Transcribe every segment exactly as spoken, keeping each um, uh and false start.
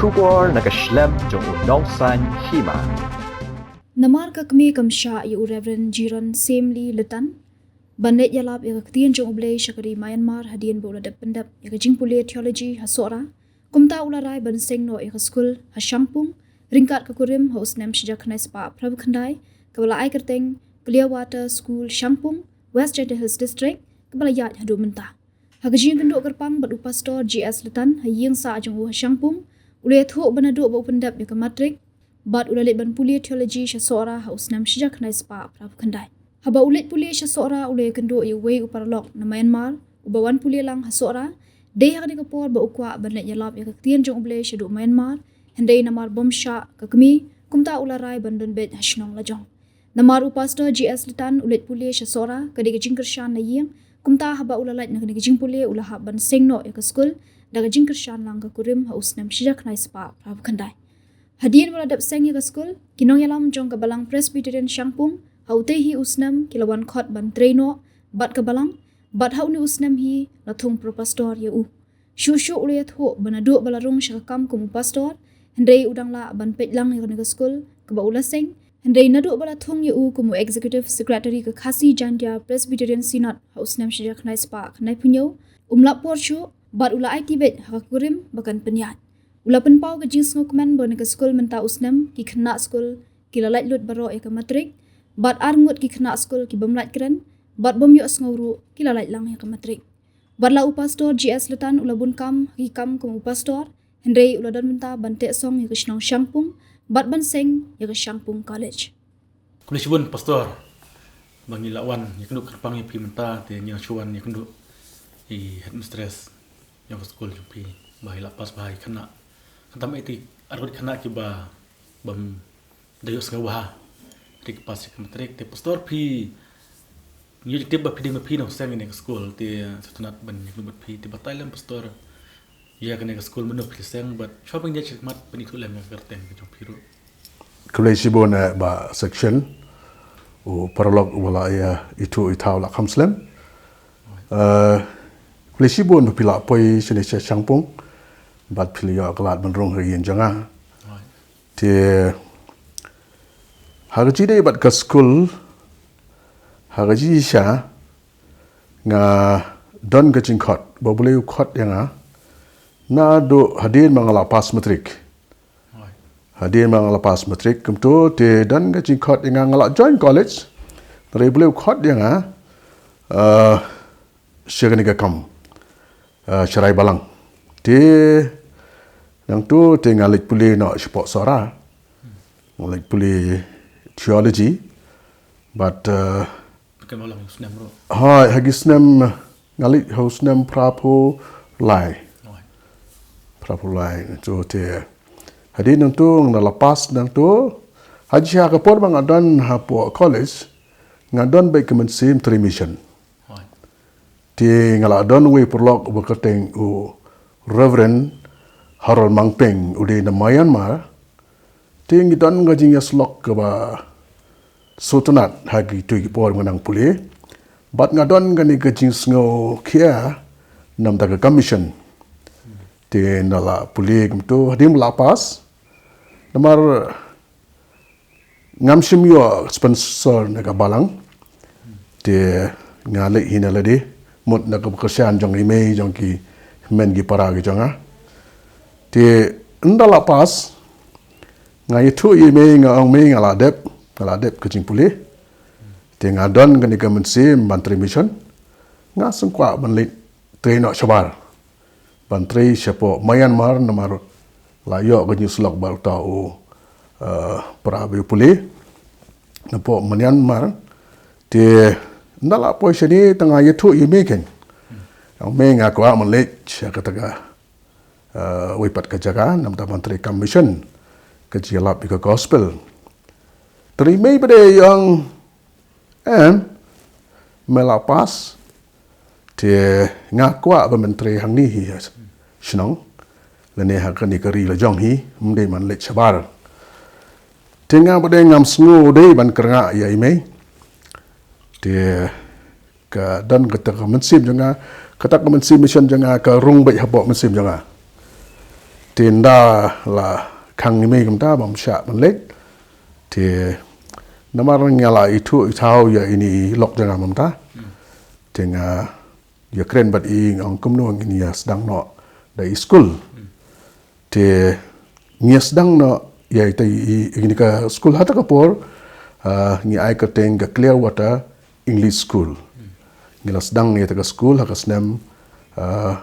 Khubor na ka shlem jong u Nongsaiñ Hima. Namar ka kmie kam shah ïa u Reverend Jiron Semli Letan ban leit ïalap ïa ka ktien jong U Blei sha ka ri Myanmar hadien ba u la dep pyndep ïa ka jingpule theology ha Sohra, kumta u la rai ban seng noh ïa ka skul ha Shangpung ryngkat ka kurim ha u snem shi hajar khyndai spah phra phew khyndai, kaba la ai kyrteng Clearwater School Shangpung, West Jaintia Hills District, kaba la ïaid haduh mynta. Ha ka jingïakynduh kyrpang bad u Pastor G S Letan ha ïing sah jong u ha Shangpung, u la ïathuh ba naduh ba u pyndep ïa ka matrik bad u la leit ban pule theology sha Sohra ha u snem shi hajar khyndai spah phra phew khyndai. Haba u leit pule sha Sohra, u la ïakynduh ïa uwei u paralok na Myanmar uba wan pule lang ha Sohra. Dei ha kane ka por ba u kwah ban leit ïalap ïa ka ktien jong U Blei shaduh Myanmar, hynrei namar bym shah ka kmie, kumta u la rai ban don beit ha shnong lajong. Namar u Pastor G S Letan u leit pule sha Sohra, ka dei ka jingkyrshan na ïing, kumta haba u la lait na kane ka jingpule, u la hap ban seng noh ïa ka skul da ka jingkyrshan lang ka kurim ha u snem shi hajar khyndai spah phra phew khyndai. Hadien ba la dep seng ïa ka skul, ki nongïalam jong ka Balang Presbyterian Shangpung, ha utei hi u snem ki la wan khot ban trei noh bad ka Balang, bad ha une u snem hi la thung pro pastor ïa u. Shuh shuh u la ïathuh ba naduh ba la rung sha ka kam kum u pastor, hynrei u dang lah ban peit lang ïa kane ka skul kaba u la seng, hynrei naduh ba la thung ïa u kum u executive secretary ka Khasi Jaintia Presbyterian Synod ha u snem shi hajar khyndai spah khyndai phew hynñiew, um lap por shuh bad u la aiti beit ha ka kurim ba kan pynïaid. U la pynpaw ka jingsngewkmen ba na ka skul mynta u snem ki khynnah skul ki la lait lut baroh ïa ka matrik, bad ar ngut ki khynnah skul ki bym lait kren bad bym ïohsngew ruh ki la lait lang ïa ka matrik. Bad la u Pastor G S Letan u la bun kam ha ki kam kum u pastor, hynrei u la don bynta ban teh song ïa ka shnong Shangpung bad ban seng ïa ka Shangpung College. Khublei shibun Pastor, ba ngi la wan ïakynduh kyrpang ïa phi mynta, te ngi la shu wan ïakynduh ïa i headmistress jong ka skul jong phi, ba i la pass bha ïa i khynnah. Khamtam ïa i ar ngut khynnah kiba bym da ïohsngew bha, te ki pass ïa ka matrik. Te Pastor, phi, ngi ïoh tip ba phi dei ma phi nongseng ïa kane ka skul, te sngewtynnat ban ïakynduh bad phi. Te batai lem Pastor, ïa kane ka skul mynno phi la seng, bad shuwa ban ïaid shakhmat, pynithuh lem ïa ka kyrteng ka jong phi ruh. Khublei shibun, eh, Bah Section, u paralok uba la ïa ithuh ithaw la kham slem. Eh, khublei shibun ba phi la poi shane sha Shangpung bad phi la ïoh ka lad ban rung ha ka ïing jong nga. Te ha ka jingdei bad ka skul, ha ka jingshisha nga don ka jingkhot ba U Blei u khot ïa nga naduh hadien ba nga la pass matrik. Hadien ba nga la pass matrik kumto, te don ka jingkhot ïa nga, nga la join college, hynrei U Blei u khot ïa nga, eh, sha kane ka kam, eh, sharai balang. Te nangto te nga leit pule noh shapoh Sohra, nga leit pule theology, bad, eh, Kan ba long snem ruh. Hooid, ha ki snem, nga leit ha u snem phra phew lai. Hooid. Phra phew lai, to te. Hadien nangto, nga la pass nangto. Ha jingshisha ka por ba nga don hapoh college, nga don beit ka mynsiem trei mission. Hooid. Te nga la don uwei u paralok uba kyrteng u Reverend Harold Mangpeng, u dei na Myanmar. Te ngi don ka jingïasyllok kaba sngewtynnat ha kito ki por ba nga nang pule. Bad nga don kane ka jingsngewkhia namar ka commission. Te nga la pule kumto, hadien ba la pass. Namar ngam shym ïoh sponsor na ka balang. Te nga leit hi na lade, mut na ka kyrshan jong i mei jong ki hynmen ki para ki jong nga. Te ynda la pass, nga ïathuh ïa i mei, nga ong, "Mei, nga la dep, nga la dep ka jingpule. Te nga don kane ka mynsiem ban trei mission. Nga sngewkwah ban leit trei noh shabar, ban trei shapoh Myanmar, namar la ïoh ka jingïasyllok bad uta u, eh, para ba ïa pule napoh Myanmar." Te ynda la poi shane, te nga ïathuh ïa i mei kein. Ong, "Mei, nga kwah ban leit sha kata ka, eh, wei pat ka jaka, namar ban trei kam mission, ka jingïalap ïa ka gospel." Te i mei pat i ong, "Em, me la pass, te nga kwah ba men trei hangne hi ha shnong, lane ha kane ka ri la jong hi, ym dei ban leit shabar." Te nga pat ngam sngew dei ban kyrngah ïa i mei. Te ka don kata ka mynsiem jong nga, kata ka mynsiem mission jong nga ka rung beit hapoh mynsiem jong nga. Te nda la khang i mei kumta bam shah ban leit. Te namar nga la ithuh ithaw ïa ini i lok jong nga kumta. Te nga ïakren bad i, nga ong kumno ngin ïa sdang noh da i skul. Te ngi ïa sdang noh ïa ita i, i, ini ka skul ha kata ka por, ah, ngi ai kyrteng ka Clearwater English School. Ngi la sdang ïa kata ka skul ha ka snem, ah,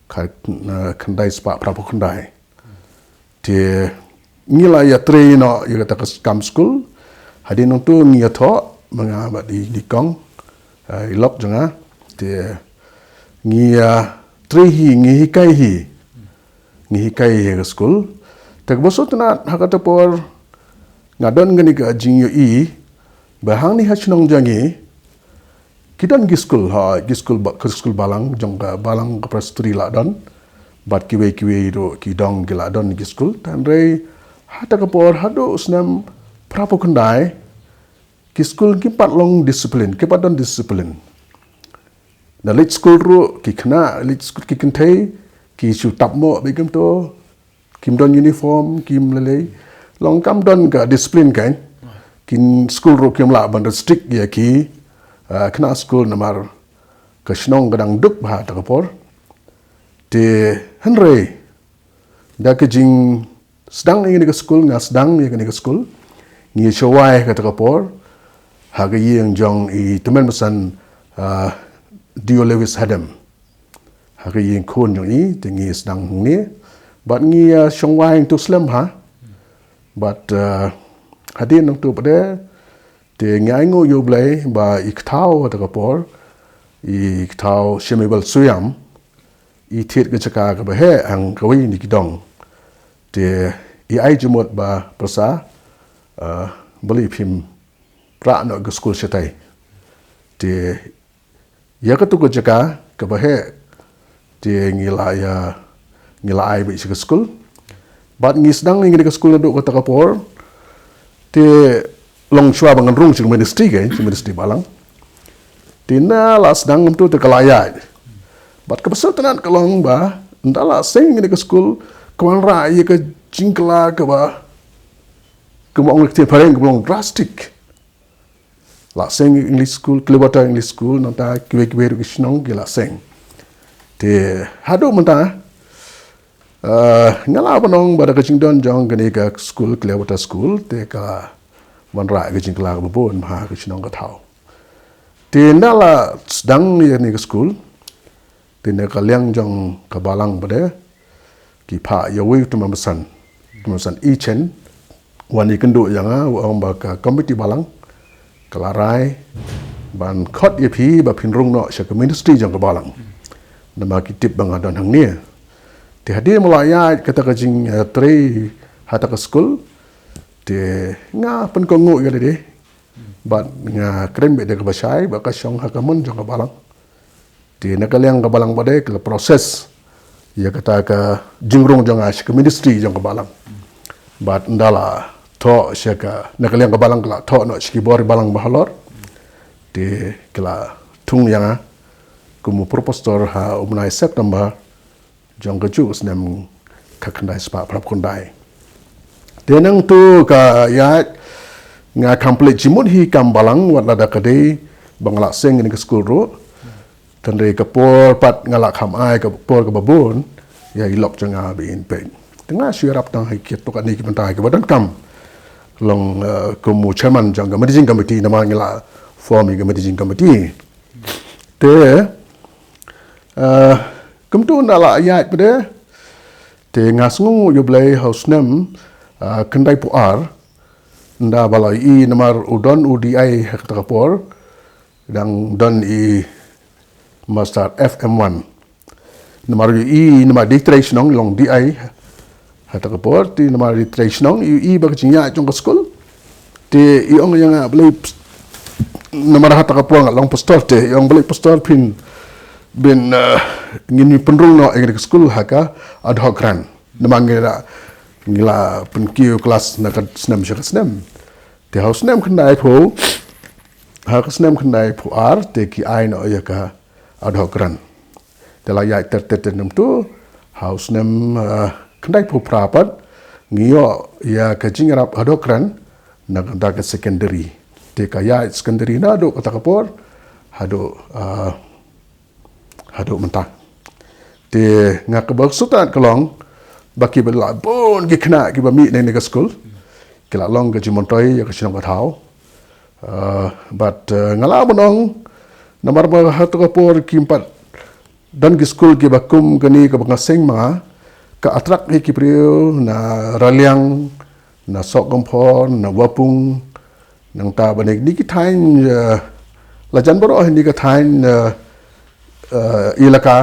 kha-, ah, khyndai spah phra phew khyndai. Te ngi la ïatrei noh ïa kata ka kam skul. Hadien nangtu ngi ïathoh, ma nga bad i, i kong, ah, i lok jong nga. Te ngi ïatrei hi, ngi hikai hi. Ngi hikai hi ha ka skul. Te kaba sngewtynnat ha kata por nga don kane ka jingïohi ba hangne ha shnong jong ngi ki don ki skul, ha, ki skul ba, ki skul balang, jong ka balang ka Presbytery la don. Bad kiwei kiwei ruh ki dong ki la don ki skul. Hynrei ha kata ka por haduh snem phra phew khyndai ki skul kim pat long discipline, kim pat don discipline. Na leit skul ruh ki khynnah, leit skul ki kynthei, ki shu tap moh bad kumto, kim don uniform, kim lei lei. Long kam don ka discipline kein. Ki skul ruh kim lah ban restrict ïa ki, ah, khynnah skul namar ka shnong ka dang duk bha ha kata ka por. Te hynrei da ka jingsdang ïa kane ka skul, nga sdang ïa kane ka skul. Ngi ïa shongwai ha kata ka por ha ka ïing jong i tymmen basan, ah, Dio Lewis Hadem. Ha ka ïing khun jong i, te ngi sdang hangne. Bad ngi, ah, shongwai hangtu slem ha. Bad, ah, hadien nangtu pat de, te ngi ainguh ïa U Blei ba i kthaw ha kata ka por, i kthaw Shyamabel Suiam, i thied ka jaka kaba heh hang kawei na ki dong. Te i ai jingmut ba pyrsa, ah, balei phim rah noh ka skul shatai. Te ïa katu ka jaka kaba heh, te ngi la ïa, ngi la ai beit sha ka skul. Bad ngi sdang ïa kane ka skul naduh kata ka por. Te long shuwa ba ngan rung sha ka ministry, ka, sha ka ministry balang. Te ynda la sdang kumtu te ka la ïaid. Bad kaba sngewtynnat ka long ba ynda la seng ïa kane ka skul, ka wanrah ïa ka jingkylla kaba, kumba ong ka ktien phareng kaba long drastic. La seng English School, Clearwater English School, nangta kiwei kiwei ruh ki shnong ki la seng. Te haduh mynta, eh, nga lah ban ong ba da ka jingdon jong kane ka skul, Clearwater School, te ka wanrah ka jingkylla kaba bun ha ka shnong ka thaw. Te ynda la sdang ïa kane ka skul, te na ka liang jong ka balang pat de, ki phah ïa uwei u tymmen basan, tymmen basan i Chen, wan ïakynduh ïa nga, u ong ba ka komiti balang ka la rai ban khot ïa phi ba phin rung noh sha ka ministry jong ka balang. Namar ki tip ba nga don hangne. Te hadien ba la ïaid kata ka jing, eh, trei ha kata ka skul, te nga pynkohnguh ïa lade. Bad nga kren beit da kaba shai, bad ka shong ha ka mon jong ka balang. Te na ka liang ka balang pat de ki la process ïa kata ka jingrung jong nga sha ka ministry jong ka balang. Bad ynda la thoh sha ka, na ka liang ka balang ka la thoh noh sha ki bor balang ba halor. Te ki la thung ïa nga kum u pro pastor ha u bnai September jong ka juh snem khatkhyndai spah phra phew khyndai. Te nangtu ka ïaid nga kham pynleit jingmut hi kam balang, wat lada ka dei ba nga la seng ïa kane ka skul ruh. Hynrei ka por pat nga la kham ai ka por kaba bun ïa i lok jong nga ba in peit. Te nga shu ïarap tang ha ki katto katne ki bynta kiba donkam. Long, eh, kum u chairman jong ka managing committee, namar ngi la form ïa ka managing committee. Te, eh, kumtu ynda la ïaid pat de, te nga sngewnguh ïa U Blei ha u snem, eh, khyndai phew ar, ynda ba la ïohi namar u don u D I ha kata ka por, dang don i Master F M one. Namar ïohi namar dei trei shnong long D I ha kata ka por, te namar dei trei shnong, ïohi ba ka jingïaid jong ka skul. Te i ong ïa nga balei pst-, namar ha kata ka por nga long pastor, te i ong balei pastor phin, phin, eh, ngin pynrung noh ïa ka skul ha ka ad hoc grant. Namar ngi la, ngi la pynkiew klas na ka snem sha ka snem. Te ha u snem khyndai phew, ha ka snem khyndai phew ar, te ki ai noh ïa ka ad hoc grant. Te la ïaid ter ter ter nangtu, ha u snem, eh, khyndai phew phra pat ngi ïoh ïa ka jingïarap haduh kren na kata ka secondary. Te ka ïaid secondary naduh kata ka por haduh, ah, haduh mynta. Te nga kaba sngewtynnat ka long ba kiba la bun ki khynnah kiba mih na kane ka skul ki la long ka jingmyntoi ïa ka shnong ka thaw. Ah, bad, eh, nga la ban ong namar ba ha kata ka por kim pat don ki skul kiba kum kane kaba nga seng ma nga, ka attract hi ki briew na Raliang, na Sohkymphor, na Wapung, nangta ba ne kine ki thaiñ, eh, la jan baroh hi kine ki thaiñ, eh, eh, Elaka,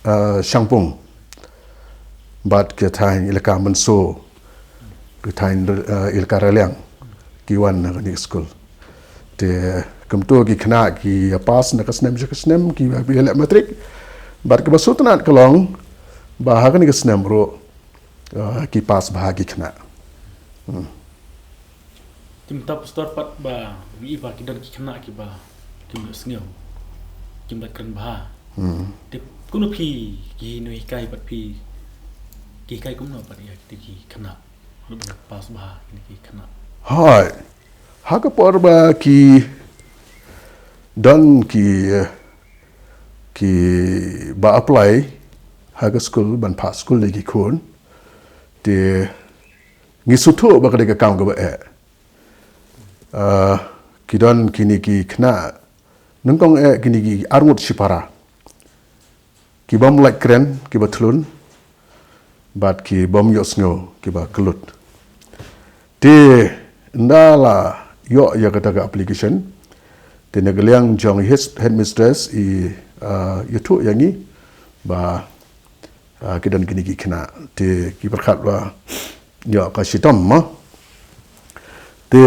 eh, Shangpung bad ki thaiñ Elaka Mynso, ki thaiñ, eh, Elaka Raliang, ki wan na kane ka skul. Te kumta ki khynnah ki pass na ka snem sha ka snem, kiba leh matric. Bad kaba sngewtynnat ka long ba ha kane ka snem ruh, eh, ki pass bha ki khynnah. Hmm. Te mynta pastor pat ba ngi ïohi ba ki don ki khynnah kiba kim ïohsngew, kim da kren bha. Hmm. Te kumno phi ki nonghikai pat phi ki hikai kumno pat ïa kita ki khynnah? Kumno pass bha kine ki khynnah? Hooid. Ha ka por ba ki don ki, eh, kiba apply ha ka skul ban phah skul ïa ki khun, te ngi sngewthuh ba ka dei ka kam kaba eh. Ah, ki don kine ki khynnah, nyngkong eh kine ki arngut shipara, ki bym lait kren, kiba thlun, bad ki bym ïohsngew, kiba kyllut. Te ynda la ïoh ïa kata ka application, te na ka liang jong head, headmistress i, ah, ïathuh ïa ngi ba, ah, ki don kine ki khynnah, te ki pyrkhat ba ïoh ka shitom mo. Te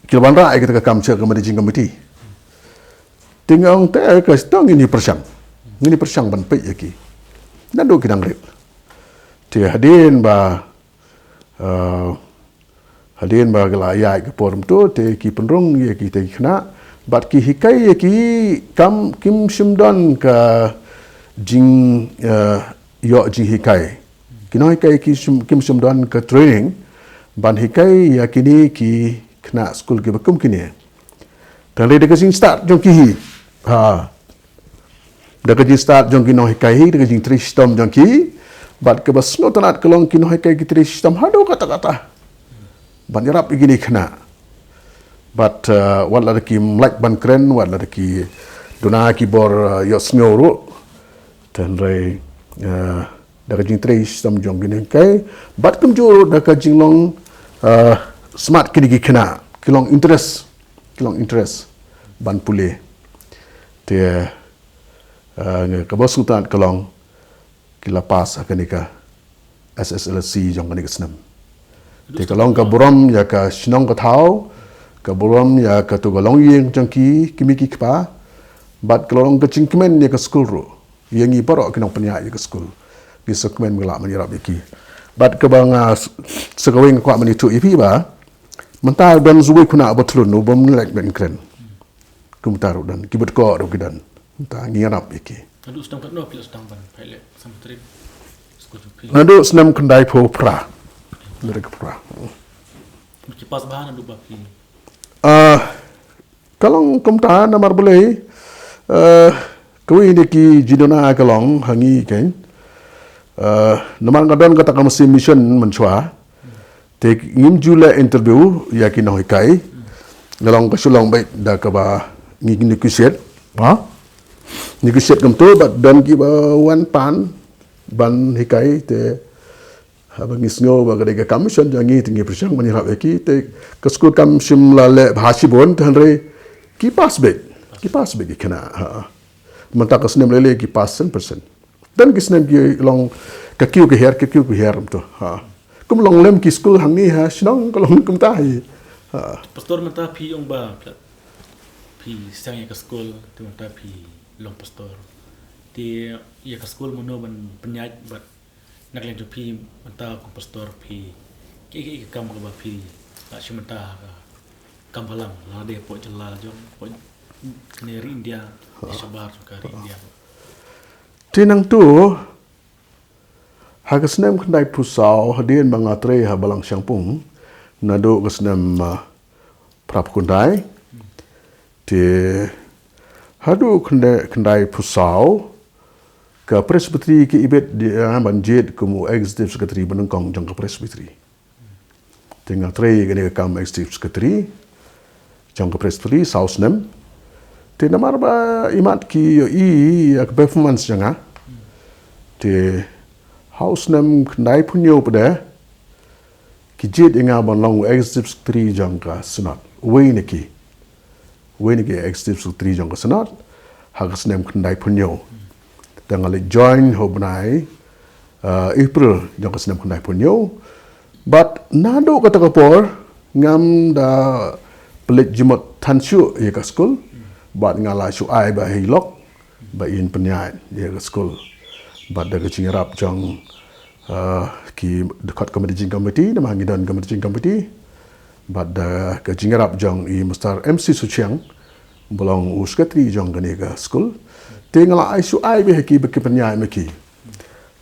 ki la wanrah ïa kata ka kam sha ka managing committee. Te nga ong te ka shitom ngin ïa pyrshang. Ngin ïa pyrshang ban peit ïa ki. Naduh ki dang rit. Te hadien ba, eh, hadien ba ki la ïaid ka por mynta te ki pynrung ïa kita ki khynnah bad ki hikai ïa ki kam, kim shym don ka jing, eh, ïoh jinghikai. Ki nonghikai ki shym, kim shym don ka training ban hikai ïa kine ki khynnah skul kiba kum kine. Tang da ka jingstad jong ki hi. Ha. Da ka jingstad jong ki nonghikai hi, da ka jingtrei shitom jong ki. Bad kaba sngewtynnat ka long ki nonghikai ki trei shitom haduh katta katta ban ïarap ïa kine ki khynnah. Bad, eh, wat la da kim lait ban kren, wat la da ki duna ki bor, eh, ïohsngew ruh. Te hynrei, eh, da ka jingtrei shitom jong ki nonghikai bad kumjuh ruh da ka jinglong, eh, smat kine ki khynnah, ki long interest, ki long interest ban pule. Te, eh, kaba sngewtynnat ka long ki la pass ha kane ka S S L C jong kane ka snem. Te ka long ka burom ïa ka shnong ka thaw, ka burom ïa kato ka longïing jong ki, ki mei ki kpa, bad ka long ka jingkmen ïa ka skul ruh. Ïa ngi baroh ki nongpynïaid ïa ka skul. Ngi sngewkmen, ngi lah ban ïarap ïa ki. Bad kaba nga s-, sa kawei nga kwah ban ïathuh ïa phi ba mynta don sa uwei u khynnah uba thlun, u bym lait ban kren. Kumta ruh don, ki bad ko ruh ki don. Mynta ngi ïarap ïa ki. Naduh snem katno phi la sdang ban pynleit sha matric skul jong phi? Naduh snem khyndai phew phra. Khyndai phew phra. Ki pass bha naduh ba phi? Ah, ka long kumta namar balei, eh, kawei na ki jingduna ka long ha ngi kein. Eh, namar nga don kata ka mynsiem mission mynshuwa. Te ngim ju leh interview ïa ki nonghikai. Nga long ka shu long beit da kaba ngi negotiate. Ha? Negotiate kumta bad don kiba wan pan ban hikai te haba ngi sngew ba ka dei ka kam mission jong ngi te ngi pyrshang ban ïarap ïa ki te ka skul kam shym la leh bha shibun te hynrei ki pass beit. Ki pass beit ki khynnah. Ha. Mynta ka snem lei lei ki pass san percent. Don ki snem ki long ka kiew ka hiar, ka kiew ka hiar kumta. Ha. Kum long lem ki skul hangne ha shnong ka long kumta hi. Ha. Pastor, mynta phi ong ba phi, phi sdang ïa ka skul, te mynta phi long pastor. Te ïa ka skul mano ban pynïaid bad na ka liang jong phi mynta kum pastor phi, kiei kiei ki kam kaba phi la shim mynta ha ka kam balang, lada hapoh jylla la jong, hapoh kane ri India, shabar jong ka ri India. Te nangta, Ha ka snem khyndai phew saw, hadien ba nga trei ha Balang Shangpung naduh ka snem, ah, phra phew khyndai. Te haduh khyndai, khyndai phew saw, ka Presbytery ka ibit ïa nga ban jied kum u Executive Secretary banyngkong jong ka Presbytery. Te nga trei ïa kane ka kam Executive Secretary jong ka Presbytery saw snem. Te namar ba imat ki ïohi ïa ka performance jong nga, te ha u snem khyndai phew hynñiew pat de ki jied ïa nga ban long u Executive Secretary jong ka Synod. Uwei na ki, uwei na ki Executive Secretary jong ka Synod ha ka snem khyndai phew hynñiew. Te nga leit join ha u bnai, ah, April jong ka snem khyndai phew hynñiew. Bad naduh kata ka por ngam da pynleit jingmut than shuh ïa ka skul. Bad nga la shu ai ba hei lok ba in pynïaid ïa ka skul. Bad da ka jingïarap jong, ah, ki dkhot ka Managing Committee, namar ngi don ka Managing Committee. Bad da ka jingïarap jong i Mister M C Suchiang, ba long u Secretary jong kane ka skul. Te nga la ai shu ai ba hei ki ba ki pynïaid ma ki.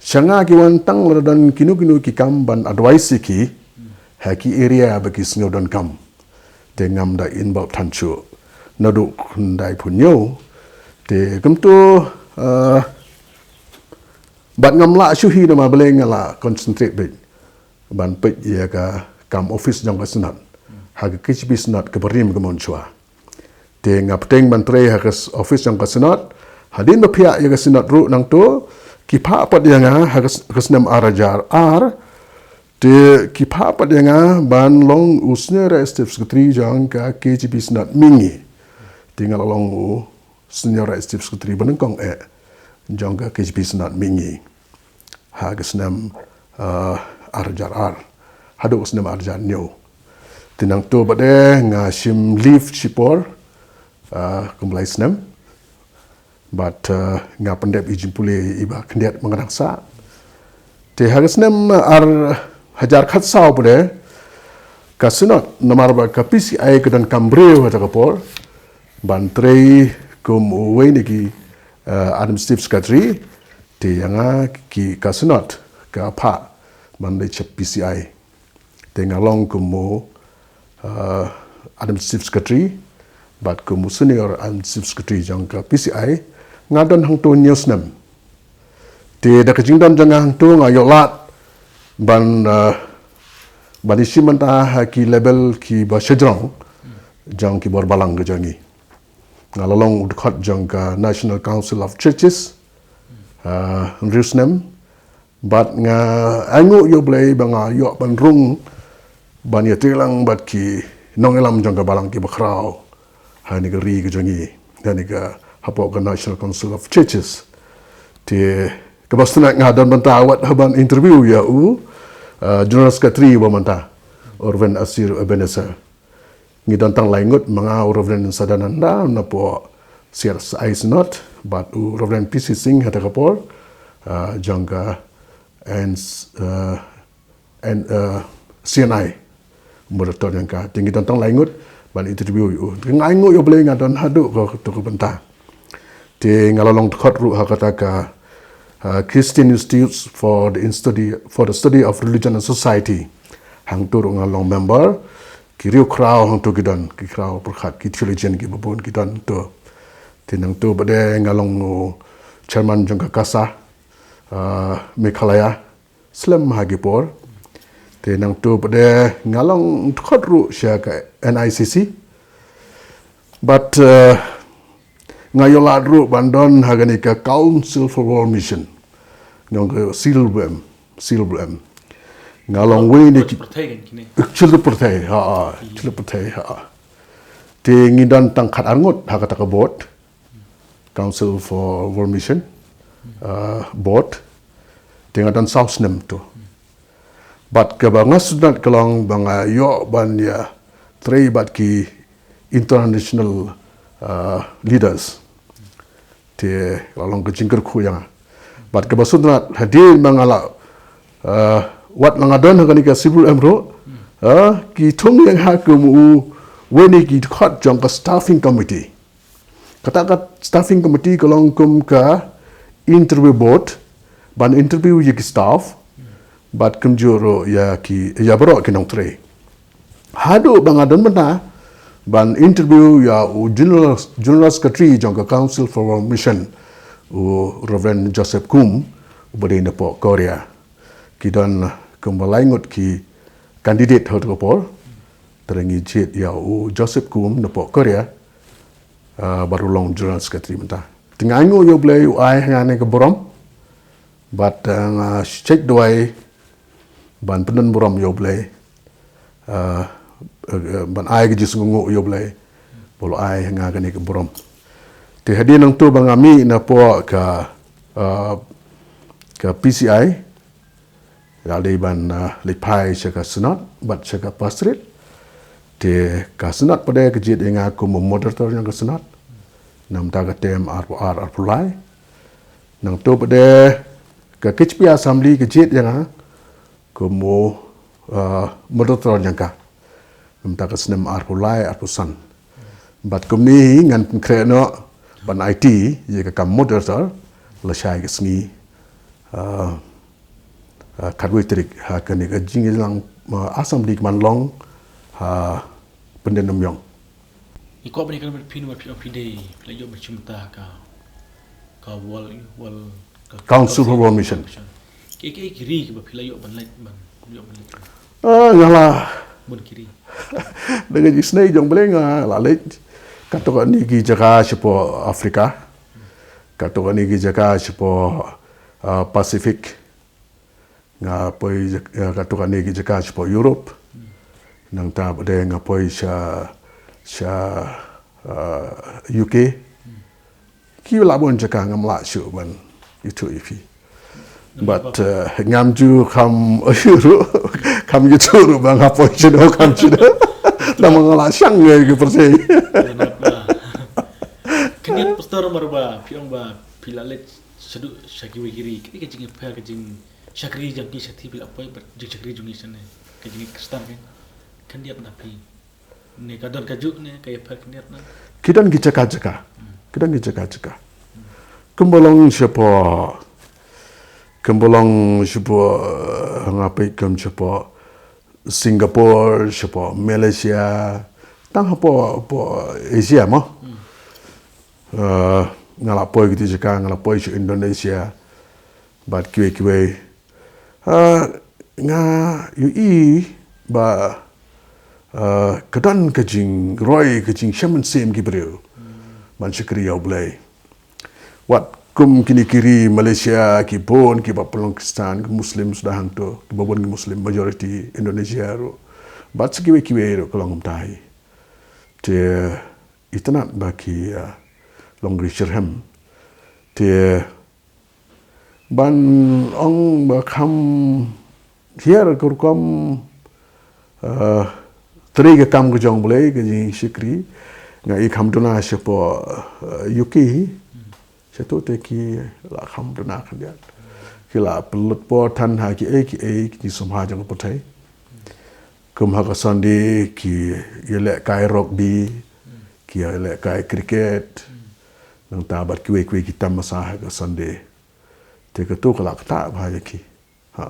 Sha nga ki wan tang lada don kino kino ki kam ban advice ïa ki ha ki area ba ki sngew donkam. Te ngam da involve than shuh naduh khyndai phew hynñiew. Te kumto, ah, bad ngam lah shuh hi namar balei nga la concentrate beit ban peit ïa ka kam office jong ka Synod ha ka K J P Synod kaba rim ka mon shuwa. Te nga pyrshang ban trei ha ka s-, office jong ka Synod. Hadien ba phiah ïa ka Synod ruh nangto ki phah pat ïa nga ha ka s-, ka snem ar hajar ar. Te ki phah pat ïa nga ban long u Senior Executive Secretary jong ka K J P Synod Mihngi. Te nga la long u Senior Executive Secretary banyngkong eh jong ka K J P Synod Mihngi ha ka snem, ah, ar hajar ar haduh ka snem ar hajar hynñiew. Te nangto pat de nga shim leave shipor, ah, kumba lai snem. Bad, ah, nga pyndep i jingpule iba khyndiat ba nga dang sah. Te ha ka snem ar hajar khatsaw pat de ka Synod, namar ba ka P C I ka donkam briew ha kata ka por ban trei kum uwei na ki, eh, Administrative Secretary. Te ïa nga ki ka Synod ka phah ban leit sha P C I. Te nga long kum u, eh, Administrative Secretary bad kum u Senior Administrative Secretary jong ka P C I. Nga don hangto hynñiew snem. Te da ka jingdon jong nga hangto nga ïoh lad ban, eh, ban ïashim bynta ha ki level kiba shajrong jong ki bor balang ka jong ngi. Nga la long u dkhot jong ka National Council of Churches, eh, hynriew snem. Bad nga ainguh ïa U Blei ba nga ïoh ban rung ban ïatreilang bad ki nongïalam jong ka balang kiba khraw ha kane ka ri ka jong ngi, ha kane ka hapoh ka National Council of Churches. Te kaba sdang nga don bynta wat haba interview ïa u, uh, General Secretary ba mynta, u Reverend Asir Ebenezer. Ngi don tang lai ngut, ma nga, u Reverend Sadananda napoh C R S I Synod bad u Reverend P C Singh ha kata ka por, uh, jong ka N, uh, N, uh, C N I. Moderator jong ka. Te ngi don tang lai ngut ban interview ïa u. Te nga ainguh ïa U Blei nga don haduh kato ka bynta. Te nga la long dkhot ruh ha kata ka, uh, Christian Institutes for the Study, for the Study of Religion and Society. Hangto ruh nga long member. Ki riewkhraw hangto ki don, ki khraw pyrkhat, ki theologian kiba bun ki don to. Te nangto pat de nga long u chairman jong ka KASA, uh, Meghalaya slem ha ki por. Te nangto pat de nga long dkhot ruh sha ka N I C C. Bad, uh, nga ïoh lad ruh ban don ha kane ka Council for World Mission. Nga long ka C W M, C W M. Nga long wei na ki, Pyrthei kan kine. Children Pyrthei, ha, ha, Children Pyrthei, ha. Te ngi don tang khatar ngut ha kata ka board, Council for World Mission, uh, board. Te nga don saw snem to. Bad kaba nga sngewtynnat ka long ba nga ïoh ban ïatrei bad ki international, uh, leaders. Te la long ka jingkyrkhu ïa nga. Bad kaba sngewtynnat hadien ba nga la, uh, wat la nga don ha kane ka C W M ruh, uh, ki thung ïa nga kum uwei na ki dkhot jong ka staffing committee. Kata ka staffing committee ka long kum ka interview board, ban interview ïa ki staff, Bad kumjuh ruh ïa ki, ïa baroh ki nongtrei. Haduh ba nga don mynta ban interview ïa u General, General Secretary jong ka Council for World Mission, u Reverend Joseph Kum, uba dei napoh Korea. Ki don kumba lai ngut ki candidate ha kato ka por. Te ngi jied ïa u Joseph Kum napoh Korea, ah, bad u long General Secretary mynta. Te nga ainguh ïa U Blei u ai ha nga kane ka burom. Bad, ah, nga check duwai ban pyndon burom ïa U Blei. Ah, eh, ban ai ka jingsngewnguh ïa U Blei ba u la ai ha nga kane ka burom. Te hadien nangto ba nga mih napoh ka, ah, ka P C I, la dei ban, ah, leit phai sha ka Synod bad sha ka Pastorate. Te ka Synod pat de ka jied ïa nga kum u moderator jong ka Synod. Namar ka term arphew ar arphew lai. Nangto pat de ka K H P Assembly ka jied ïa nga kum u, ah, moderator jong ka. Namar ka snem arphew lai arphew san. Bad kumne ngan pynkhreh noh ban aiti ïa ka kam moderator lashai ka sngi, ah, ah, khatwei tarik ha kane ka jingïalang, ah, Assembly ka ban long ha Pyndenumïong. I kwah ban ïa kane ban phi, ban phi, phi dei, phi la ïoh ban shim bynta ka, ka World, World, ka Council for World Mission. Ki, ki, ki ri kiba phi la ïoh ban leit, ban ïoh ban leit. Ah, nga la. Bun ki ri. Da ka jingisnei jong U Blei nga la leit katto katne ki jaka shapoh Africa. Katto katne ki jaka shapoh, ah, Pacific. Nga poi jak-, eh, katto katne ki jaka shapoh Europe. Nangta pat de nga poi sha, sha, eh, U K. Ki la bun jaka ngam lah shuh ban ïathuh ïa phi. But, eh, ngam ju kham ïathuh ruh, kham ïathuh ruh ba nga poi shano kham shano. Namar nga la shang ïa ki pyrthei. Khyndiat pastor, namar ba phi ong ba phi la leit shaduh sha kiwei ki ri. Ka jingïapher, ka jing shakri jong ki shatei phi la poi bad jingshakri jong ngi shane. Ka jingïakhristien kan. Khyndiat na phi. Ne ka don kajuh ne ka ïapher khyndiat na. Ki don ki jaka jaka. Ki don ki jaka jaka. Kumba long shapoh, kumba long shapoh, eh, nga peit kum shapoh Singapore, shapoh Malaysia, tang hapoh, hapoh Asia mo. Eh, nga la poi kiti jaka, nga la poi sha Indonesia. Bad kiwei kiwei. Ah, nga ïohi ba, ah, ka don ka jingroi, ka jingshem mynsiem ki briew ban shakri ïa U Blei. Wat kum kine ki ri Malaysia, ki bun kiba pynlong Khristan, ki Muslim suda hangto, kiba bun ki Muslim majority, Indonesia ruh. Bad sa kiwei kiwei ruh ka long kumta hi. Te itynnad ba ki, ah, long ki shitrhem. Te ban ong ba kham hiar ka rukom, eh, trei ka kam ka jong U Blei, ka jingshakri. Nga i kham duna shapoh, eh, U K hi. Shato te ki la kham duna khyndiat. Ki la pynlut por than ha ki ei ki ei ki jingsumar jong ka pyrthei. Kum ha ka Sunday ki ïalehkai rugby, ki ïalehkai cricket. Nangta bad kiwei kiwei ki tamasa ha ka Sunday. Te kato ka la ktah bha ïa ki. Ha.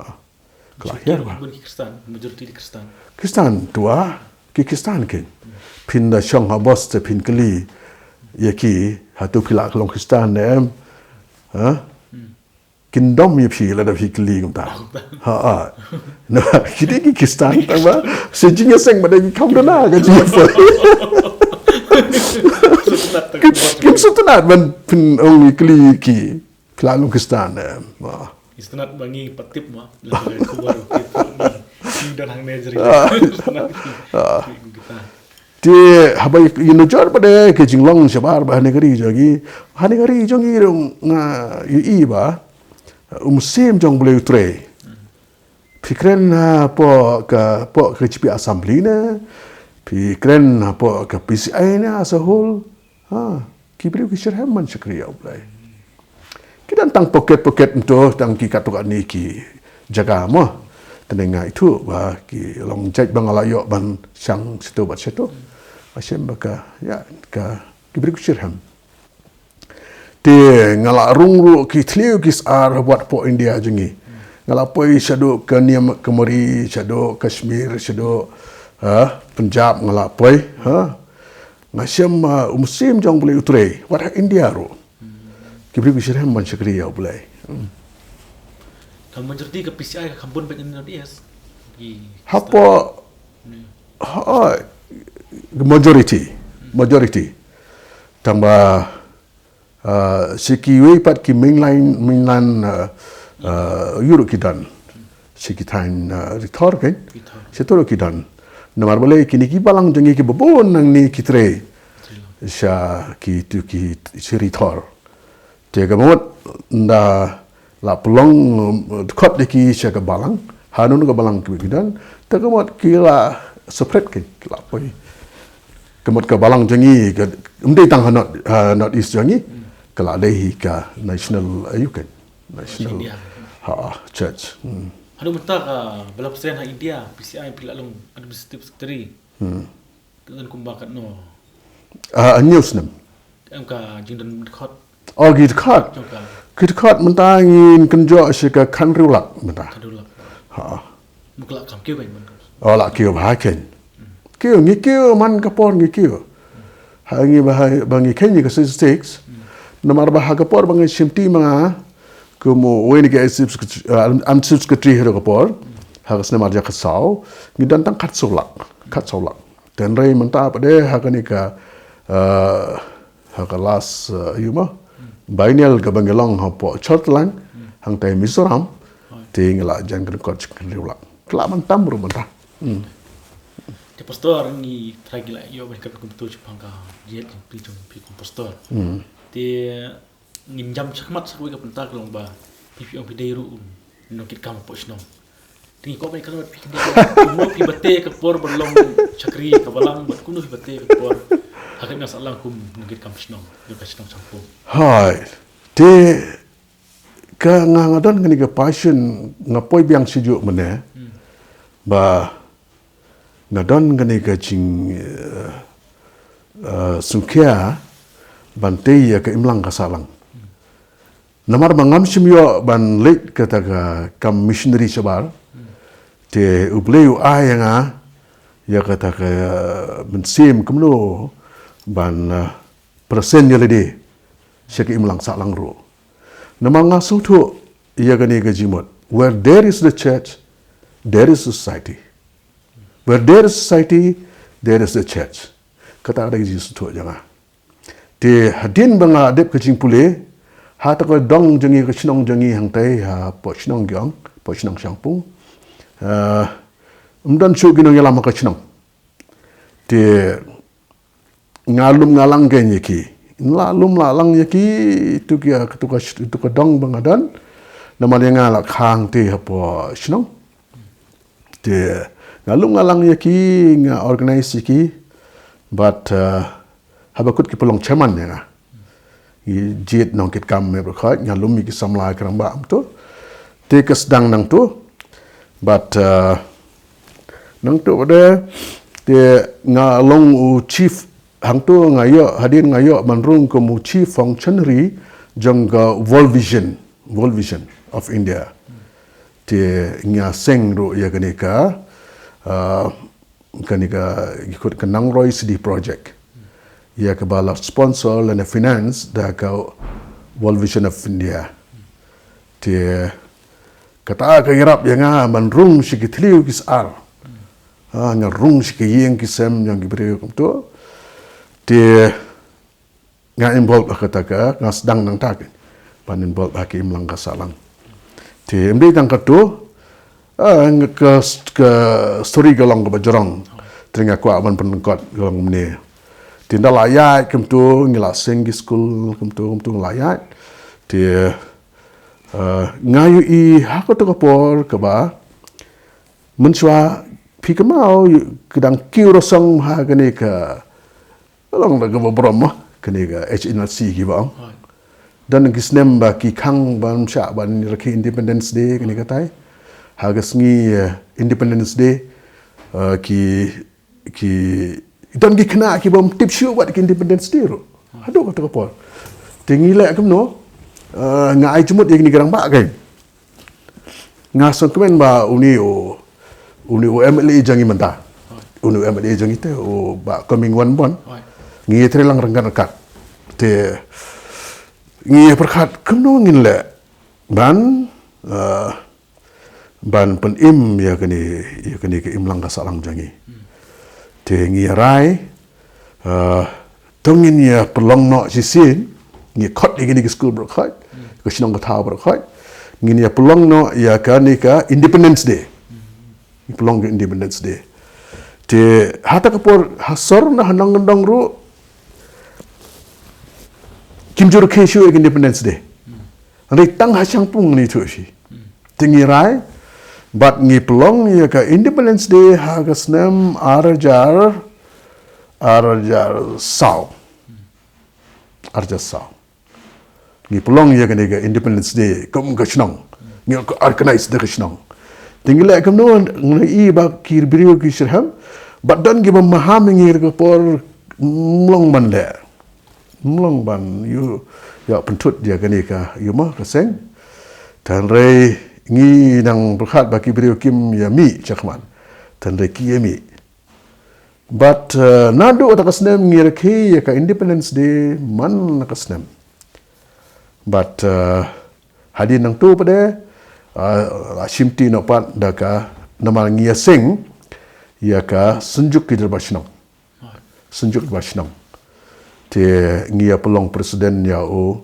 Ka la hiar bha. Bun ki Khristan, majority ki Khristan. Khristan, to, ah, ki Khristan kein. Phin da shong ha bus te phin kylli ïa ki, hato phi la long Khristan ne em? Ha? Kin dom ïa phi lada phi kylli kumta. Ha, ah. Na, ki dei ki Khristan tang ba sa jingïaseng ba dei ki kham duna ka jingïapoi. Kin, kin sngewtynnad ban phin ong ïa kylli ki. Phi la long Khristan, eh, ma. Isnat ba ngi pat tip ma. Lada ka khubor ki tip ma. Ngi don hangne jeri. Ah. Isnat ki. Ah. Kita. Te haba ïa nujor pat de ka jinglong shabar ba ha kane ka ri jong ngi. Ha kane ka ri jong ngi ruh nga ïohi ba u mynsiem jong U Blei u trei. Phi kren hapoh ka, hapoh ka K H P Assembly ne. Phi kren hapoh ka P C I ne as a whole. Ha, ki briew ki shitrhem ban shakri ïa U Blei. Ki don tang pocket pocket mynta, tang ki katto katne ki jaka mo. Te nga ithuh ba ki long jait ba nga la ïoh ban shang shato bad shato. Ba shem ba ka, ïa, ka, ki briew ki shitrhem. Te nga la rung ruh ki thliew ki sar ha wat poh India jong ngi. Nga la poi shaduh ka Kanyakumari, shaduh Kashmir, shaduh, ha, Punjab nga la poi, ha. Nga shem, ah, u mynsiem jong U Blei u trei, wat ha India ruh. Ki briew ki shem ban shakri ïa U Blei. Hmm. Ka majority ka P C I ka kham bun bad in North East. Ki Hapoh, ha, majority, majority. Tangba, ah, shi kiwei pat ki mainline, mainland, ah, ah, ïuh ruh ki don. Shi ki thaiñ, ah, Ri Thor kan. Ri Thor. Shi tu ruh ki don. Namar balei kine ki balang jong ngi kiba bun nangne ki trei sha ki tu ki shi Ri Thor. Te ka mut ynda la pynlong, um, dkhot ïa ki sha ka balang, ha nunu ka balang ki, ki don, te ka mut ki la separate ki, ki la poi. Ka mut ka balang jong ngi ka, ym dei tang ha North, ha North East jong ngi, ka la dei hi ka national, uh, ïa ka national, India. Ha, church. Hmm. Haduh mynta ka ba la pynshai ha India, P C I phi la long administrative secretary. Hmm. Ka don kumba katno? Ah, hynñiew snem. Em ka jingdon dkhot. Oh, ki dkhot. Jong ka. Ki dkhot mynta ngin kynjoh shi ka khathynriew lak mynta. Khathynriew lak. Ha. Mut ka la kham kiew kan mynta. Oh, la kiew bha kan. Kiew, ngi kiew man ka por ngi kiew. Ha ngi ba, ha, ba ngi kheiñ ïa ka sixty-six. Namar ba ha ka por ba ngi shim ti ma nga kum uwei na ki executive secretary, uh, am, am chief secretary ha ka por. Ha ka snem ar hajar khatsaw. Ngi don tang khatsaw lak. Khatsaw lak. Te hynrei mynta pat de ha kane ka, eh, ha ka last, eh, ïa ma, biennial kaba ngi long hapoh Chortlang, hangtai Mizoram, te ngi la jan ka dkhot shi khathynriew lak. Ka la ban tam ruh mynta. Hmm. Te pastor ngi trai ngi la ïoh ban kren kumto shaphang ka jingïaid jingpyrshang jong phi kum pastor. Hmm. Te ngin jam shakhmat sa kawei ka bynta ka long ba phi phi ong phi dei ruh u nongkitkam hapoh shnong. Te ngi kwah ban ïa kynmaw phi khyndiat kumno phi bate ka por ban long shakri ka balang bad kumno phi bate ka por ha ka imlang sahlang kum nongkitkam shnong jong ka shnong Shangpung. Hai. Te ka nga, nga don kane ka passion, nga poi biang shuh mynne. Hmm. Ba nga don kane ka jing, eh, eh, sngewkhia ban tei ïa ka imlang ka sahlang. Namar ba ngam shym ïoh ban leit kata ka kam missionary shabar. Te U Blei u ai ïa nga ïa kata ka, eh, mynsiem kumno ban, eh, present ïa lade sha ka imlang sahlang ruh. Namar nga sngewthuh ïa kane ka jingmut. Where there is the church, there is society. Where there is society, there is the church. Kata ka dei ka jingsngewthuh jong nga. Te hadien ba nga dep ka jingpule, ha kata ka dong jong ngi ka shnong jong ngi hangtai, hapoh shnong ki ong, hapoh shnong Shangpung. Eh, ym don shuh ki nongïalam ha ka shnong. Te nga lum nga lang kein ïa ki. Nga la lum la lang ïa ki, tu ki, tu ka, tu ka dong ba nga don. Namar ïa nga la kha hangtai hapoh shnong. Te nga lum nga lang ïa ki, nga organize ïa ki. But, uh, haba kut ki pynlong chairman ïa nga. Ngi jied nongkitkam me bad khot, nga lum ïa ki samla ki rangbah kumto. Te ka sdang nangto. But, uh, nangto pat de, te nga long u chief hangto nga ïoh, hadien nga ïoh ban rung kum u chief functionary jong ka World Vision, World Vision of India. Te nga seng ruh ïa kane ka, uh, kane ka, ki khot ka Nangroi City Project. Ïa kaba la sponsor lane finance da ka World Vision of India. Te kata ka ïarap ïa nga ban rung sha ki thliew ki sar. Ha, nga rung sha ki ïing ki sem jong ki briew kumto. Te nga involve ha kata ka, nga sdang nangta ka ban involve ha ka imlang ka sahlang. Te ym dei tang kato, ah, nga ka, ka story ka long kaba jrong. Te nga kwah ban pynlyngkot ka long kumne. Te ynda la ïaid kumto, ngi la seng ki skul kumto, kumto ngi la ïaid. Te, ah, nga ïohi ha kato ka por kaba mynshuwa phi kynmaw, ki dang kiew rasong ha kane ka, long da kaba burom mo, kane ka H N R C kiba ong. Don ki snem ba ki khang ban shah ban rakhe Independence Day kane katai. Ha ka sngi, eh, Independence Day, eh, ki, ki, don ki khynnah kiba ym tip shuh wat ka Independence Day ruh. Haduh kato ka por. Te ngi leh kumno, eh, nga ai jingmut ïa kine ki rangbah kein. Nga sngewkmen ba uni u, uni u M L A jong ngi mynta. Uni u M L A jong ngi te u Bah Comingone Ymbon. Ngi ïatrei lang ryngkat ryngkat. Te ngi ïa pyrkhat kumno ngin leh ban, eh, ban pynim ïa kane, ïa kane ka imlang ka sahlang jong ngi. Te ngi ïa rai, eh, to ngin ïa pynlong noh shisien, ngi khot ïa kane ka skul baroh khoit, ka shnong ka thaw baroh khoit, ngin ïa pynlong noh ïa kane ka Independence Day. Ngi pynlong ka Independence Day. Te ha kata ka por ha sor na ha nongkyndong ruh kim ju rakhe shuh ïa ka Independence Day. Hynrei tang ha Shangpung ngi ïathuh shisha. Te ngi rai bad ngi pynlong ïa ka Independence Day ha ka snem ar hajar, ar hajar saw. Ar hajar saw. Ngi pynlong ïa kane ka Independence Day kum ka shnong. Ngi organize da ka shnong. Te ngi leh kumno, ngi i ba ki briew ki shitrhem bad don kiba maham ïa ngi ha ka por, ym long ban leh. Ym long ban ïoh, ïoh pynthut ïa kane ka, ïoh ma ka seng. Hynrei ngi nang pyrkhat ba ki briew kim ïa mih shakhmat. Hynrei ki ïa mih. Bad, eh, naduh kata ka snem ngi rakhe ïa ka Independence Day man la ka snem. Bad, eh, hadien nangta pat de, eh, la shimti noh pat da ka, namar ngi ïa seng ïa ka Synjuk ki Dorbar Shnong. Synjuk ki Dorbar Shnong. Te ngi ïa pynlong president ïa u,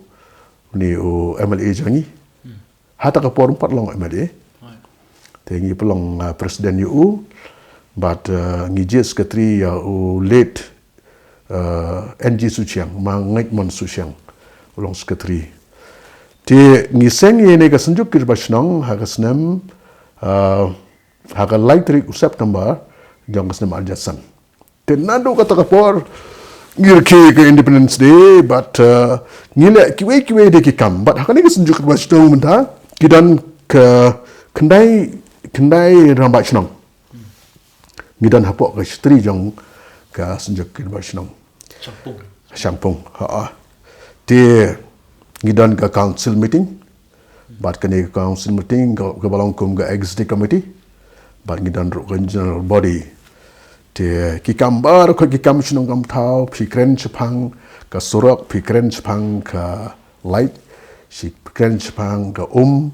uni u M L A jong ngi. Ha kata ka por pat long M L A. Te ngi pynlong, uh, president ïa u. Bad, uh, ngi jied secretary ïa u late, uh, N G Suchiang, ma Ngaitmon Suchiang. U long secretary. Te ngi seng ïa kane ka Synjuk ki Dorbar Shnong ha ka snem, uh, ha ka lai tarik u September jong ka snem ar hajar san. Te naduh kata ka por ngi rakhe ka Independence Day bad, uh, ngi leh kiwei kiwei de ki kam. Bad ha kane ka Synjuk ki Dorbar Shnong mynta ki don ka khyndai, khyndai rangbah shnong. Ngi don hapoh ka shatri jong ka Synjuk ki Dorbar Shnong. Shangpung. Shangpung, ha. Te ngi don ka council meeting. Bad kane ka council meeting ka, kaba long kum ka executive committee. Bad ngi don ruh ka general body. Te ki kam baroh ki kam shnong kam thaw, phi kren shaphang ka surok, phi kren shaphang ka light, phi kren shaphang ka um,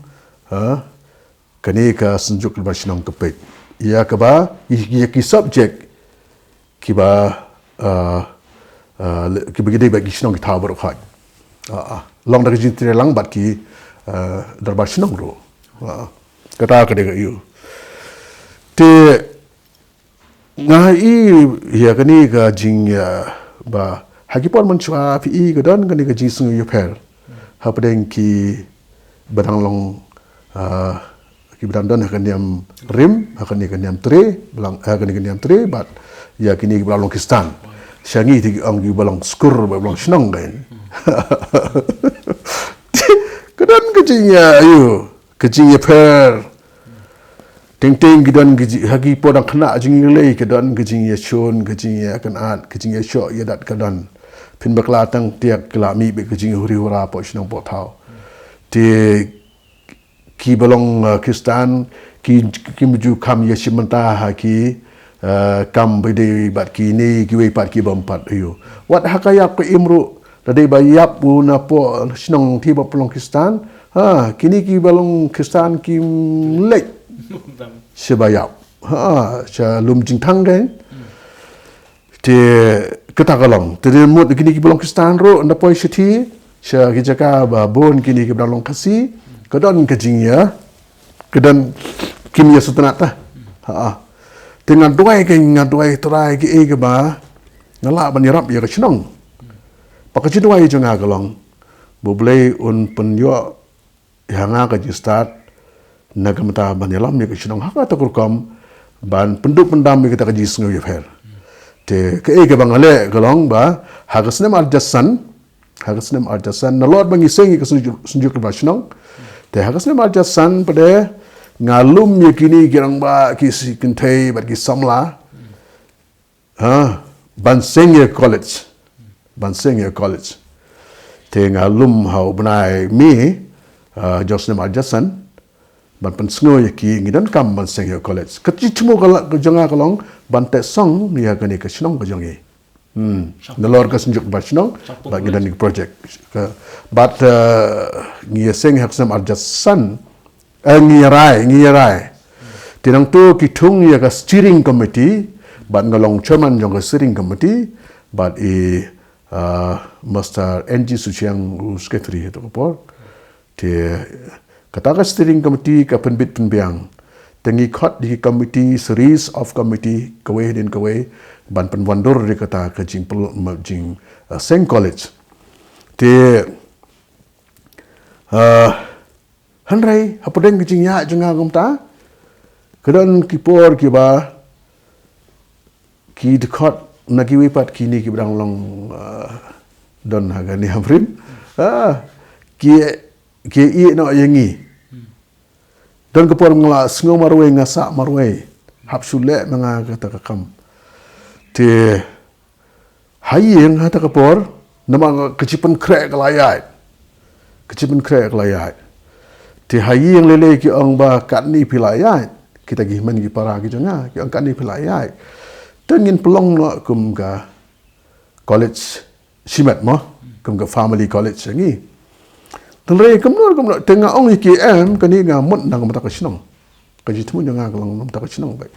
ha? Kane ka Synjuk ki Dorbar Shnong ka peit ïa kaba, ïa, ïa ki subject kiba, uh, uh, le-, kiba ki dei bad ki shnong ki thaw baroh khoit. Uh, uh. Long da ka jingtreilang bad ki, uh, dorbar shnong ruh. Uh, kata ka dei ka ïu. Te nga i ïa kane ka jing, uh, ba ha ki por mynshuwa phi i ka don kane ka jingsngew ïapher hapdeng kiba dang long, uh, kiba dang don ha ka niam rim, ha kane ka niam tre, ba long, ha kane ka niam tre, bad ïa kine kiba long Khristan. Sha ngi te ki ong kiba long skur, ba long shnong kan. Ka don ka jing, ïa, ïu, ka jingïapher. Teng teng ki don ka jing, ha ki por dang khynnah jingïalei ka don ka jingïashun, ka jingïakynad, ka jingïashoh ïadat ka don. Phin bakla tang tiak ka la mih bad ka jinghuri hura hapoh shnong hapoh thaw. Te kiba long, uh, Khristan, ki, kim ju kham ïashim bynta ha ki, uh, kam ba dei bad kine kiwei pat ki bym pat ïoh. Wat ha ka ïap ka im ruh, lada dei ba ïap u napoh shnong te ba pynlong Khristan, ha, kine kiba long Khristan kim leit sha ba ïap. Ha, sha lum jingthang kan. Te kata ka long. Te dei mut kine kiba long Khristan ruh, ynda poi shithi sha ki jaka ba bun kine kiba long Khasi, ka don ka jingïa, ka don kim ïa sngewtynnat ta. Ha. Te nga duwai ka, nga duwai Trai kiei kaba nga lah ban ïarap ïa ka shnong. Bad ka jingduwai jong nga ka long ba U Blei un pynïoh ïa nga ka jingstad na ka bynta ban ïalam ïa ka shnong ha kata ka rukom ban pynduh pyndam ïa kata ka jingsngew ïapher. Te kaei kaba nga leh ka long ba ha ka snem ar hajar san, ha ka snem ar hajar san, nalor ba ngi seng ïa ka Synjuk, Synjuk Dorbar Shnong. Te ha ka snem ar hajar san pat de nga lum ïa kine ki rangbah, ki kynthei bad ki samla. Ha, ban seng ïa college. Ban seng ïa college. Te nga lum ha u bnai May, ah, jong snem ar hajar san. ban pynsngew ïa ki, ngi donkam ban seng ïa college. Ka jingthmu ka la, ka jong nga ka long ban teh song ïa kane ka shnong ka jong ngi. Hmm. Nalor ka Synjuk Rajbah Shnong, Shangpung bad ngi don College. Ka project. Ka, bad, eh, ngi ïa seng ha ka snem arhajar san, eh, ngi ïa rai, ngi ïa rai. Te nangtu ki thung ïa ka steering committee, bad nga long chairman jong ka steering committee, bad i, eh, Mister N G Suchiang u secretary ha kata ka por. Te kata ka steering committee ka pynbit pynbiang. Te ngi khot ïa ki committee, series of committee, kawei hadien kawei, ban pynwandur ïa kata ka jingpyl-, ma-, jing, eh, seng college. Te, eh, hynrei, hapdeng ka jingïaid jong nga kumta, ka don ki por kiba, ki dkhot na kiwei pat kine kiba dang long, ah, don ha kane ka niam rim. Ah, ki, ki ïeh noh ïa ngi. Don ka por nga la sngew marwei, nga sah marwei. Hap shu leh ma nga kata ka kam. Te ha ïing ha kata ka por, namar ka jingpynkhreh ka la ïaid. Ka jingpynkhreh ka la ïaid. Te ha ïing lei lei ki ong ba katne phi la ïaid. Kita ki hynmen ki para ki jong nga, ki ong katne phi la ïaid. Te ngin pynlong noh kum ka college shimet mo, kum ka family college jong ngi. Te lei kumno kumno, te nga ong ïa ki em, kane nga mut na ka bynta ka shnong. Ka jingthmu jong nga ka long na ka bynta ka shnong beit.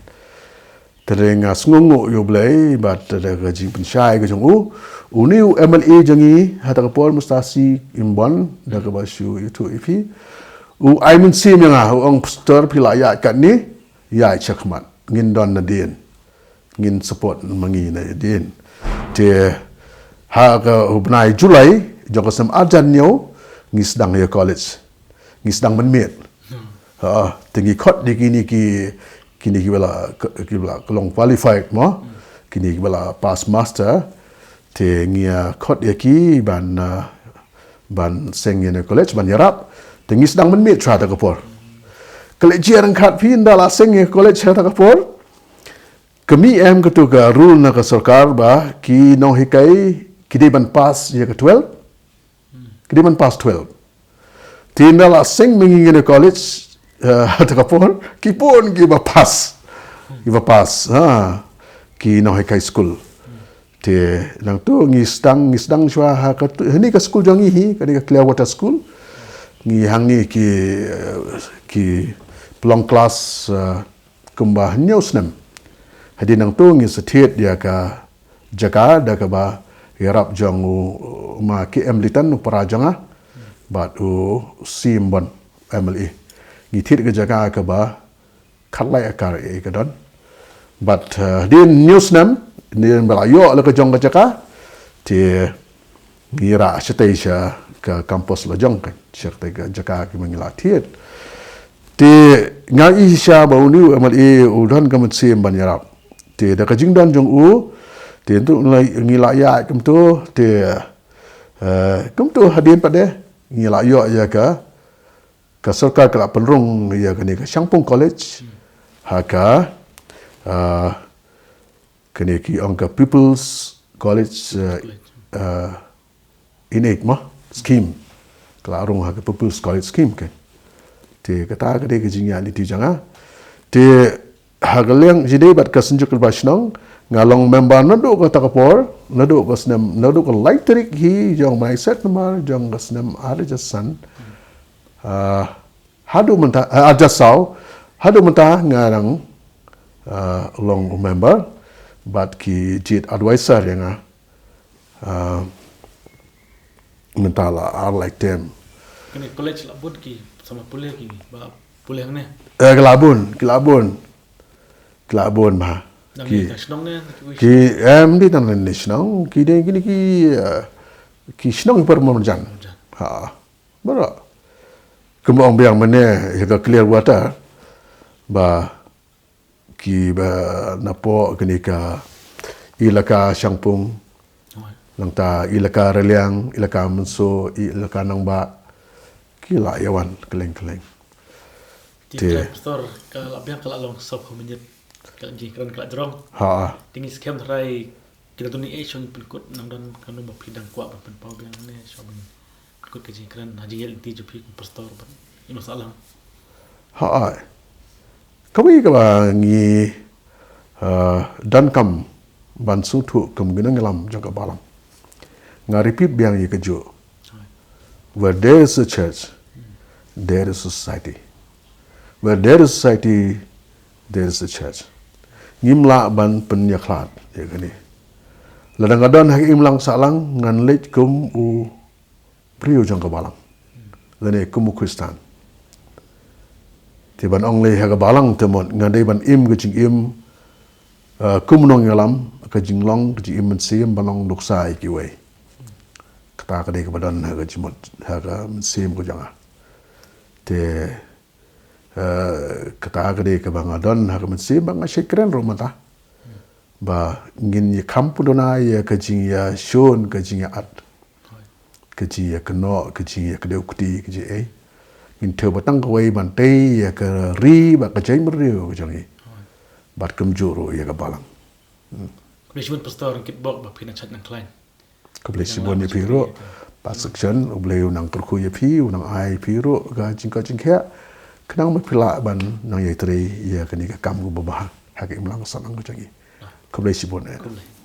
Te nga sngewnguh ïa U Blei, bad da ka jingpynshai ka jong u, une u M L A jong ngi, ha kata ka por Mister C Imbon, da kaba shu ïathuh ïa phi. U ai mynsiem ïa nga, u ong pastor phi la ïaid katne, ïaid shakhmat. Ngin don nadien. Ngin support ma ngi nadien. Te ha ka u bnai July, jong ka snem arhajar hynñiew, ngi sdang ïa college. Ngi sdang mynmiet. Ha, te ngi khot ïa kine ki, kine kiba la, kiba la long qualified mo. Kine kiba la pass master. Te ngi, ah, khot ïa ki ban, ah, ban seng ïa kane college, ban ïarap. Te ngi sdang mynmiet sha kata ka por. Ka leit jia ryngkat phi ynda la seng ïa college sha kata ka por. Ka mih em katu ka rule na ka sorkar ba ki nonghikai ki dei ban pass ïa ka twelve. Ki dei ban pass twelve. Te ynda la seng ma ngi ïa kane college, eh, ha kata ka por, ki bun kiba pass. Kiba pass, ha. Ki nonghikai school. Te nangtu ngi sdang, ngi sdang shuwa ha katu, hangne ka school jong ngi hi, kane ka Clearwater School. Ngi hangne ki, eh, ki pynlong class, eh, kumba hynñiew snem. Hadien nangtu ngi sa thied ïa ka jaka da kaba ïarap jong u, u ma K M Litan u para jong nga. Bad u C Imbon M L A. Ngi thied ka jaka kaba khatlai akar ïa ka don. Bad, eh, hadien hynñiew snem, hadien ba la ïoh la ka jong ka jaka. Te ngi rah shatei sha ka campus la jong ka, shatei ka jaka kiba ngi la thied. Te nga i shisha ba une u M L A u don ka mynsiem ban ïarap. Te da ka jingdon jong u, te ntu ngi la, ngi la ïaid kumtu, te, eh, kumtu hadien pat de, ngi la ïoh ïa ka, ka sorkar ka la pynrung ïa kane ka Shangpung College, ha ka, eh, kane ki ong ka People's College, eh, eh, in aid mo, scheme. Ka la rung ha ka People's College Scheme ka. Te kata ka dei ka jingïaid lynti jong nga. Te ha ka liang jingdei bad ka Synjuk Rajbah Shnong, nga long member naduh kata ka por, naduh ka snem, naduh ka lai tarik hi jong u bnai September jong ka snem arhajar san. Ah, haduh mynta, eh, arhajar saw, haduh mynta nga dang, eh, long u member, bad ki jied advisor ïa nga, eh, mynta la ar lai term. Kane college la bun ki samla pule ki ba pule hangne. Eh, ki la bun, ki la bun. Ki la bun bha. Ki, ki, em, di tang ne shnong, ki dei kine ki, eh, ki shnong para marjan. Ha. Baroh. Kumba ong biang mynne, ïa ka Clearwater, ba kiba napoh kane ka ilaka Shangpung, nangta ilaka Raliang, ilaka Mynso, ilaka Nangbah, ki la ïa wan kylleng kylleng. Te, te, pastor, ka la biang ka la long sop ha mynta. Ka la jingkren ka la jrong. Ha. Te ngi skhem tharai kita tuni eh shong pynkut nang don kano ba phi dang kwah ban pynpaw biang ne shong pynkut ka jingkren ha jingïaid lynti jong phi kum pastor ban ïa nong sahlang. Hooid. Kawei kaba ngi, uh, donkam ban sngewthuh kum ki nongïalam jong ka balang. Nga repeat biang ïa kajuh. Where there is a church, there is a society. Where there is a society, there is a church. Ngim lah ban pynïakhlad ïa kane. Lada nga don ha ka imlang sahlang, ngan leit kum u briew jong ka balang, lane kum u Khristan. Te ban ong lei ha ka balang te mut nga dei ban im ka jingim, uh, kum u nongïalam, ka jinglong, ka jingim mynsiem ban long nuksa ïa kiwei. Kata ka dei kaba don ha ka jingmut, ha ka mynsiem ka jong nga. Te, uh, kata ka dei kaba nga don ha ka mynsiem, ba nga shait kren ruh mynta ba ngin ïa kham pyndonkam ïa ka jingïashun, ka jingïa-at, ka jingïakynnoh, ka jingïakdew kti, ka jingïa-, ngin thew ba tang kawei ban tei ïa ka ri bad ka jaitbynriew ka jong ngi. Bad kumjuh ruh ïa ka balang. Khublei shibun Pastor Kitbok ba phin ïa chat nang klein. Khublei shibun ïa phi ruh, Pastor Section, U Blei u nang kyrkhu ïa phi, u nang ai phi ruh ka jingkoit jingkhiah, khnang ba phi lah ban nang ïatrei ïa kane ka kam kaba bha ha ka imlang sahlang ka jong ngi. Khublei shibun eh. Khublei.